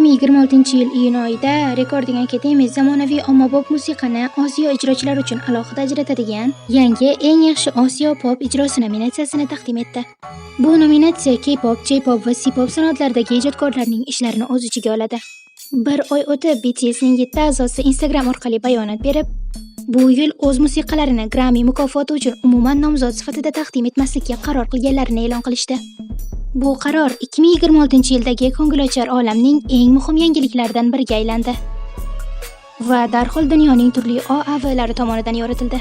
2026-yil iyun oyida Recording Academy zamonaviy ommabop musiqani Osiyo ijrochilari uchun alohida ajratadigan yangi "Eng yaxshi Osiyo pop ijrosi" nominatsiyasini taqdim etdi. Bu nominatsiya K-pop, J-pop va C-pop san'atlaridagi ijodkorlarning ishlarini o'z ichiga oladi. Bir oy o'tib, BTSning yetti a'zosi Instagram orqali bayonot berib, bu yil o'z musiqalarini Grammy mukofoti uchun umuman nomzod sifatida taqdim etmaslikka qaror qilganlarini e'lon qilishdi. Bu qaror 2026-yildagi ko'ngilochar olamning eng muhim yangiliklaridan biriga aylandi va darhol dunyoning turli OAVlari tomonidan yoritildi.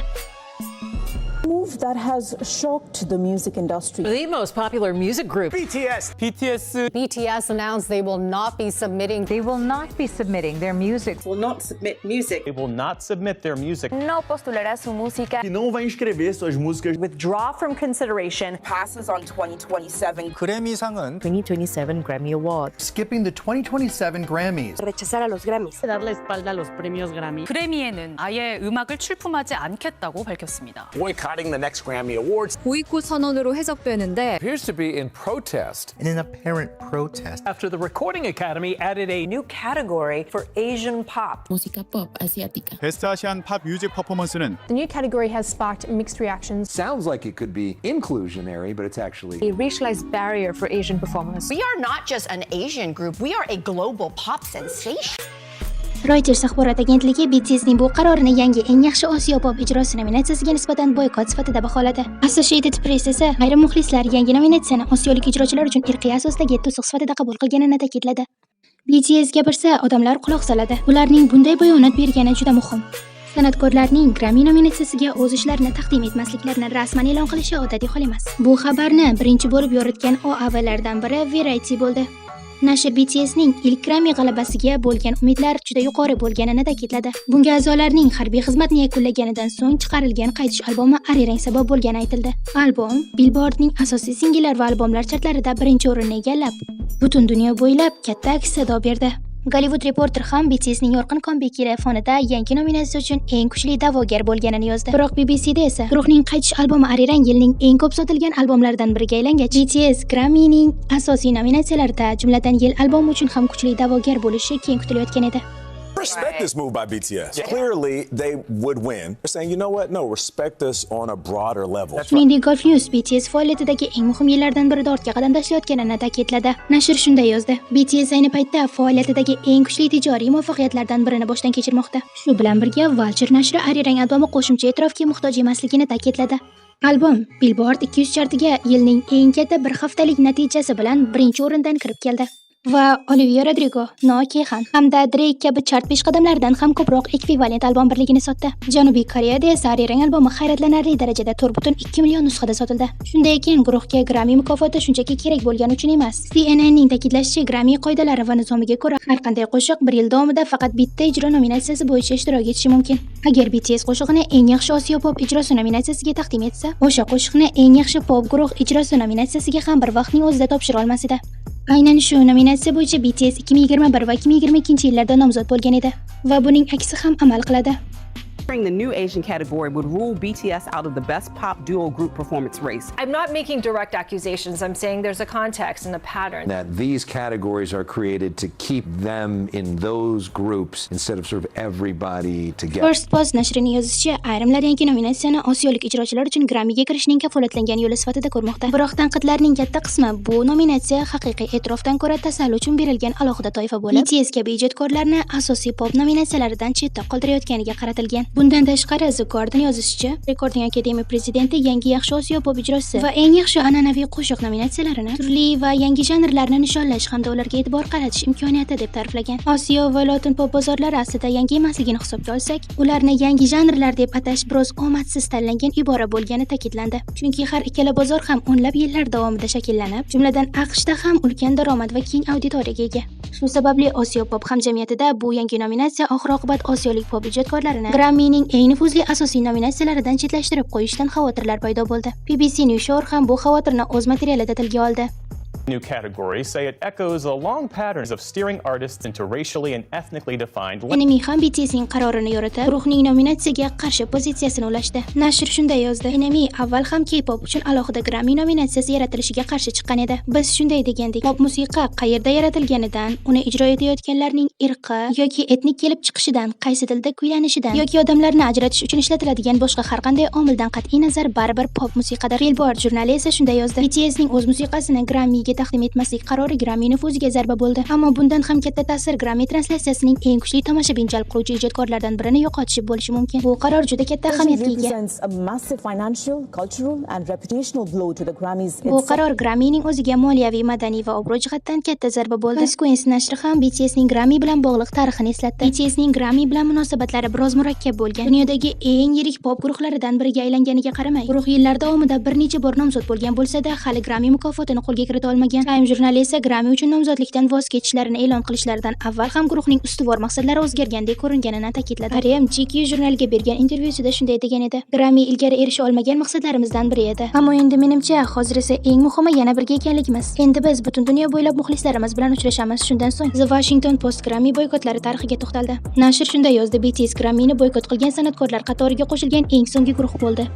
Move that has shocked the music industry. The most popular music group. BTS. BTS. BTS announced they will not be submitting. They will not be submitting their music. Will not submit music. They will not submit their music. No postulará su música. Que não vai inscrever suas músicas. Withdraw from consideration. Passes on 2027. 그래미상은 2027 Grammy Awards. Skipping the 2027 Grammys. Rechazar a los Grammys. Dar la espalda a los premios Grammy. 그래미에는 아예 음악을 출품하지 않겠다고 밝혔습니다. Boycotting the next Grammy Awards. 보이콧 선언으로 해석되는데 appears to be in protest. In an apparent protest. After the Recording Academy added a new category for Asian pop. Música pop asiática. Best Asian Pop Music Performance는 The new category has sparked mixed reactions. Sounds like it could be inclusionary, but it's actually a racialized barrier for Asian performers. We are not just an Asian group, we are a global pop sensation. Reuters axborot agentligi BTSning bu qarorini yangi "Eng yaxshi Osiyo pop ijrosi" nominatsiyasiga nisbatan boykot sifatida baholadi. Associated Press esa ayrim muxlislar yangi nominatsiyani osiyolik ijrochilar uchun irqiy asosdagi to'siq sifatida qabul qilganini ta'kidladi. "BTS gapirsa, odamlar quloq soladi. Ularning bunday bayonot bergani juda muhim. San'atkorlarning Grammy nominatsiyasiga o'z ishlarini taqdim etmasliklarini rasman e'lon qilishi odatiy hol emas." Bu xabarni birinchi bo'lib yoritgan OAVlardan biri Variety bo'ldi. Nashr BTSning ilk Grammy g'alabasiga bo'lgan umidlar juda yuqori bo'lganini ta'kidladi. Bunga a'zolarning harbiy xizmatni yakunlaganidan so'ng chiqarilgan qaytish albomi "Arirang" sabab bo'lgani aytildi. Albom Billboardning asosiy singllar va albomlar chartlarida birinchi o'rinni egallab, butun dunyo bo'ylab katta aks-sado berdi. Hollywood Reporter ham BTSning yorqin comeback yili fonida yangi nominatsiya uchun eng kuchli da'vogar bo'lganini yozdi. Biroq BBCda esa guruhning qaytish albomi "Arirang" yilning eng ko'p sotilgan albomlaridan biriga aylangach, BTS Grammyning asosiy nominatsiyalarida, jumladan yil albomi uchun ham kuchli da'vogar bo'lishi keng kutilayotgan edi. Respect this move by BTS. Clearly, they would win. They're saying, "You know what? No, respect us on a broader level." Shuningdek, Gulf News BTS faoliyatidagi eng muhim yillardan birida ortga qadam tashlayotganini ta'kidladi. Nashr shunday yozdi: "BTS ayni paytda faoliyatidagi eng kuchli tijoriy muvaffaqiyatlardan birini boshdan kechirmoqda." Shu bilan birga, Vulture nashri "Arirang" albomi qo'shimcha e'tirofga muhtoj emasligini ta'kidladi. Albom Billboard 200 chartiga yilning eng katta bir haftalik natijasi bilan birinchi o'rindan kirib keldi va Olivia Rodrigo, Noah Kahan hamda Drake kabi chart peshqadamlaridan ham ko'proq ekvivalent albom birligini sotdi. Janubiy Koreyada esa "Arirang" albomi hayratlanarli darajada 4,2 million nusxada sotildi. Shunday ekan, guruhga Grammy mukofoti shunchaki kerak bo'lgani uchun emas. CNNning ta'kidlashicha, Grammy qoidalari va nizomiga ko'ra, har qanday qo'shiq bir yil davomida faqat bitta ijro nominatsiyasi bo'yicha ishtirok etishi mumkin. Agar BTS qo'shig'ini "Eng yaxshi Osiyo pop ijrosi" nominatsiyasiga taqdim etsa, o'sha qo'shiqni "Eng yaxshi pop guruh ijrosi" nominatsiyasiga ham bir vaqtning o'zida topshira olmas edi. Aynan shu nominatsiya bo'yicha BTS 2021 va 2022 yillarda nomzod bo'lgan edi va buning aksi ham amal qiladi. The new Asian category would rule BTS out of the Best Pop Duo Group Performance race. I'm not making direct accusations. I'm saying there's a context and a pattern. That these categories are created to keep them in those groups instead of sort of everybody together. First Post nashrining yozishicha, ayrimlar yangi nominatsiyani osiyolik ijrochilar uchun Grammyga kirishning kafolatlangan yo'li sifatida ko'rmoqda. Biroq tanqidlarning katta qismi bu nominatsiya haqiqiy e'tirofdan ko'ra tasalli uchun berilgan alohida toifa bo'lib, BTS kabi ijodkorlarni asosiy pop nominatsiyalaridan chetda qoldirayotganiga qaratilgan. Bundan tashqari, The Guardian yozishicha, Recording Academy prezidenti yangi "Yaxshi Osiyo pop ijrosi" va "Eng yaxshi an'anaviy qo'shiq" nominatsiyalarini turli va yangi janrlarni nishonlash hamda ularga e'tibor qaratish imkoniyati deb ta'riflagan. Osiyo va lotin pop bozorlari aslida yangi emasligini hisobga olsak, ularni yangi janrlar deb atash biroz omadsiz tanlangan ibora bo'lgani ta'kidlandi. Chunki har ikkala bozor ham o'nlab yillar davomida shakllanib, jumladan AQShda ham ulkan daromad va keng auditoriyaga ega. Shu sababli Osiyo pop hamjamiyatida bu yangi nominatsiya oxir-oqibat osiyolik pop ijodkorlarini Grammyning eng nufuzli asosiy nominatsiyalaridan chetlashtirib qo'yishdan xavotirlar paydo bo'ldi. BBC Newshour ham bu xavotirni o'z materialida tilga oldi. New category say it echoes a long patterns of steering artists into racially and ethnically defined NME ham BTSning qarorini yoritib, guruhning nominatsiyaga qarshi pozitsiyasini ulashdi. Nashr shunday yozdi: NME avval ham K-pop uchun alohida Grammy nominatsiyasi yaratilishiga qarshi chiqqan edi. Biz shunday degandik: pop musiqa qayerda yaratilganidan, uni ijro etayotganlarning irqi yoki etnik kelib chiqishidan, qaysi tilda kuylanishidan yoki odamlarni ajratish uchun ishlatiladigan boshqa har qanday omildan qat'iy nazar baribir pop musiqadir. Billboard jurnali esa shunday yozdi: BTSning o'z musiqasini Grammyga taqdim etmaslik qarori Grammy nufuziga zarba bo'ldi. Ammo bundan ham katta ta'sir Grammy translyatsiyasining eng kuchli tomoshabin jalb qiluvchi ijodkorlardan birini yo'qotishi bo'lishi mumkin. Bu qaror juda katta ahamiyatga ega. Bu qaror Grammyning o'ziga moliyaviy, madaniy va obro' jihatdan katta zarba bo'ldi. Consequence nashri ham BTSning Grammy bilan bog'liq tarixini eslatdi. BTSning Grammy bilan munosabatlari biroz murakkab bo'lgan. Dunyodagi eng yirik pop guruhlaridan biriga aylanganiga qaramay, guruh yillar davomida bir necha bor nomzod bo'lgan bo'lsa-da, hali Grammy mukofotini qo'lga kirita olmagan. Time jurnali esa Grammy uchun nomzodlikdan voz kechishlarini e'lon qilishlaridan avval ham guruhning ustuvor maqsadlari o'zgargandek ko'ringanini ta'kidladi. RM GQ jurnaliga bergan intervyusida shunday degan edi: Grammy ilgari erisha olmagan maqsadlarimizdan biri edi. Ammo endi menimcha, hozir esa eng muhimi yana birga ekanligimiz. Endi biz butun dunyo bo'ylab muxlislarimiz bilan uchrashamiz. Shundan so'ng The Washington Post Grammy boykotlari tarixiga to'xtaldi. Nashr shunday yozdi: BTS Grammyni boykot qilgan san'atkorlar qatoriga qo'shilgan eng so'nggi guruh bo'ldi.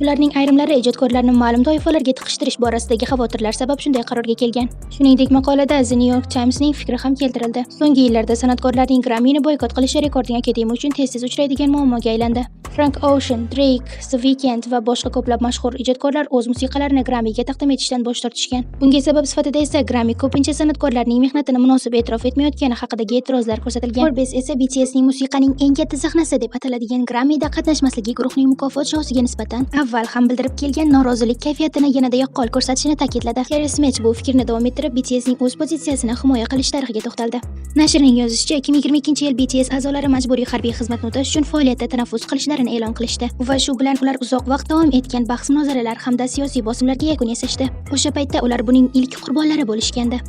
Ularning ayrimlari ijodkorlarni ma'lum toifalarga tiqishtirish borasidagi xavotirlar sabab shunday qarorga kelgan. Shuningdek, maqolada The New York Timesning fikri ham keltirildi. So'nggi yillarda san'atkorlarning Grammyni boykot qilishi Recording Academy uchun tez-tez uchraydigan muammoga aylandi. Frank Ocean, Drake, The Weeknd va boshqa ko'plab mashhur ijodkorlar o'z musiqalarini Grammyga taqdim etishdan bosh tortishgan. Bunga sabab sifatida esa Grammy ko'pincha san'atkorlarning mehnatini munosib e'tirof etmayotgani haqidagi e'tirozlar ko'rsatilgan. Forbes esa BTSning musiqaning eng katta sahnasi deb ataladigan Grammyda qatnashmasligi guruhning mukofot shousiga nisbatan avval ham bildirib kelgan norozilik kayfiyatini yanada yaqqol ko'rsatishini ta'kidladi. Kerry Smith bu fikrni davom ettirib, BTSning o'z pozitsiyasini himoya qilish tarixiga to'xtaldi. Nashrning yozishicha, 2022-yil BTS a'zolari majburiy harbiy xizmatni o'tash uchun faoliyatda tanaffus qilishlarini e'lon qilishdi va shu bilan ular uzoq vaqt davom etgan bahs munozaralar hamda siyosiy bosimlarga yakun yasashdi. O'sha paytda ular buning ilk qurbonlari bo'lishgandi.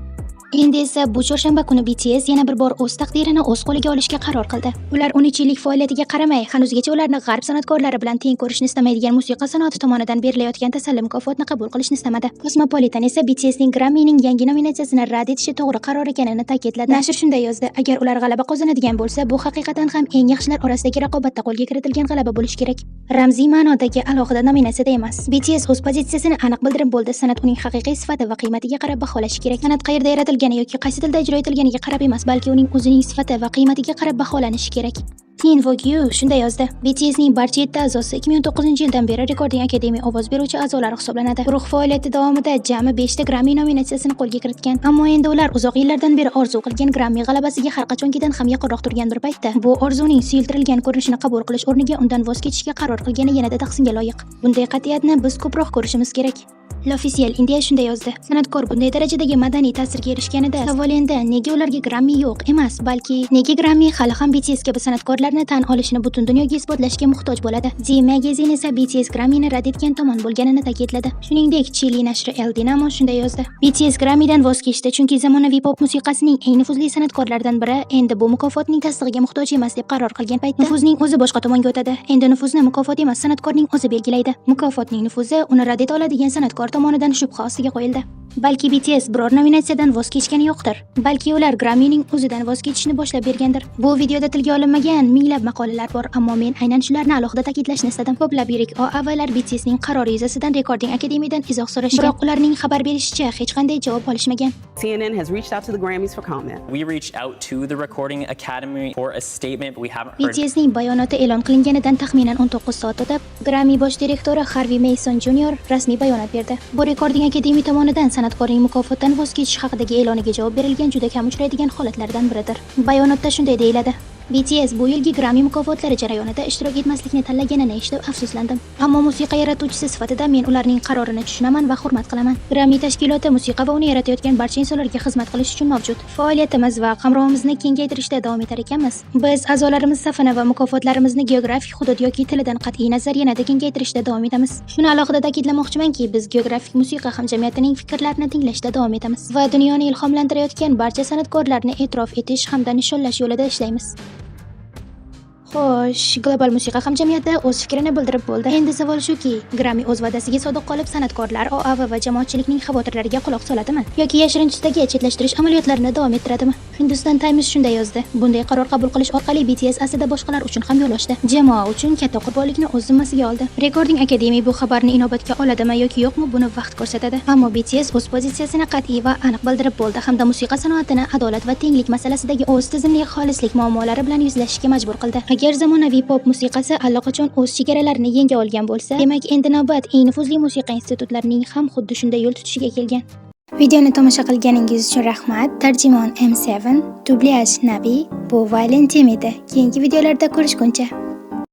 Endi esa bu chorshanba kuni BTS yana bir bor o'z taqdirini o'z qo'liga olishga qaror qildi. Ular 13 yillik faoliyatiga qaramay, hanuzgacha ularni g'arb san'atkorlari bilan teng ko'rishni istamaydigan musiqa sanoati tomonidan berilayotgan tasalli mukofotini qabul qilishni istamadi. Cosmopolitan esa BTSning Grammyning yangi nominatsiyasini rad etishi to'g'ri qaror ekanini ta'kidladi. Nashr shunday yozdi: agar ular g'alaba qozonadigan bo'lsa, bu haqiqatan ham eng yaxshilar orasidagi raqobatda qo'lga kiritilgan g'alaba bo'lishi kerak. Ramziy ma'nodagi alohida nominatsiyada emas. BTS o'z pozitsiyasini aniq bildirib bo'ldi. San'at uning haqiqiy sifati va qiymatiga qarab baholashi kerak. San'at qayerda yaratilgan yoki qaysi tilda ijro etilganiga qarab emas, balki uning o'zining sifati va qiymatiga qarab baholanishi kerak. Teen Vogue shunday yozdi: BTSning barcha 7 a'zosi 2019-yildan beri Recording Academy ovoz beruvchi a'zolari hisoblanadi. Guruh faoliyati davomida jami 5 ta Grammy nominatsiyasini qo'lga kiritgan. Ammo endi ular uzoq yillardan beri orzu qilgan Grammy g'alabasiga har qachongidan ham yaqinroq turgan bir paytda bu orzuning suyultirilgan ko'rinishini qabul qilish o'rniga undan voz kechishga qaror qilgani yanada tahsinga loyiq. Bunday qat'iyatni biz ko'proq ko'rishimiz kerak. L'Officiel India shunday yozdi: san'atkor bunday darajadagi madaniy ta'sirga erishganida savol endi nega ularga Grammy yo'q emas, balki nega Grammy hali ham BTS kabi san'atkorlarni tan olishini butun dunyoga isbotlashga muhtoj bo'ladi. The Magazine esa BTS Grammyni rad etgan tomon bo'lganini ta'kidladi. Shuningdek, Chili nashri El Dinamo shunday yozdi: BTS Grammydan voz kechdi, chunki zamonaviy pop musiqasining eng nufuzli san'atkorlaridan biri endi bu mukofotning tasdig'iga muhtoj emas deb qaror qilgan paytda nufuzning o'zi boshqa tomonga o'tadi. Endi nufuzni mukofot emas, san'atkorning o'zi belgilaydi. Mukofotning nufuzi uni rad eta oladigan san'atkor tomonidan shubha ostiga qo'yildi. Balki BTS biror nominatsiyadan voz kechgani yo'qdir. Balki ular Grammyning o'zidan voz kechishni boshlab bergandir. Bu videoda tilga olinmagan minglab maqolalar bor, ammo men aynan shularni alohida ta'kidlashni istadim. Ko'plab yirik OAVlar BTSning qarori yuzasidan Recording Academy'dan izoh so'rashgan. Biroq ularning xabar berishicha hech qanday javob olishmagan. CNN has reached out to the Grammys for comment. We reached out to the Recording Academy for a statement, but we haven't heard BTSning bayonoti e'lon qilinganidan taxminan 19 soat o'tib, Grammy bosh direktori Harvey Mason Jr. rasmiy bayonot berdi. Bu Recording Academy tomonidan san'atkorning mukofotdan voz kechish haqidagi e'loniga javob berilgan juda kam uchraydigan holatlardan biridir. Bayonotda shunday deyiladi: BTS bu yilgi Grammy mukofotlari jarayonida ishtirok etmaslikni tanlaganini eshitib afsuslandim. Ammo musiqa yaratuvchisi sifatida men ularning qarorini tushunaman va hurmat qilaman. Grammy tashkiloti musiqa va uni yaratayotgan barcha insonlarga xizmat qilish uchun mavjud. Faoliyatimiz va qamrovimizni kengaytirishda davom etar ekanmiz, biz a'zolarimiz safini va mukofotlarimizni geografik hudud yoki tilidan qat'iy nazar yanada kengaytirishda davom etamiz. Shuni alohida ta'kidlamoqchimanki, biz geografik musiqa hamjamiyatining fikrlarini tinglashda davom etamiz va dunyoni ilhomlantirayotgan barcha san'atkorlarni e'tirof etish hamda nishonlash yo'lida ishlaymiz. Xo'sh, global musiqa hamjamiyati o'z fikrini bildirib bo'ldi. Endi savol shuki, Grammy o'z va'dasiga sodiq qolib, san'atkorlar, OAV va jamoatchilikning xavotirlariga quloq soladimi yoki yashirin tusdagi chetlashtirish amaliyotlarini davom ettiradimi? Hindustan Times shunday yozdi: "Bunday qaror qabul qilish orqali BTS aslida boshqalar uchun ham yo'l ochdi. Jamoa uchun katta qurbonlikni o'z zimmasiga oldi." Recording Academy bu xabarni inobatga oladimi yoki yo'qmi, buni vaqt ko'rsatadi. Ammo BTS o'z pozitsiyasini qat'iy va aniq bildirib bo'ldi hamda musiqa sanoatini adolat va tenglik masalasidagi o'z tizimli xolislik muammolari bilan yuzlashishga majbur qildi. Agar zamonaviy pop musiqasi allaqachon o'z chegaralarini yenga olgan bo'lsa, demak, endi navbat eng nufuzli musiqa institutlarining ham xuddi shunday yo'l tutishiga kelgan. Videoni tomosha qilganingiz uchun rahmat. Tarjimon M7, dublyaj Nabi, bu Violent Team edi. Keyingi videolarda ko'rishguncha.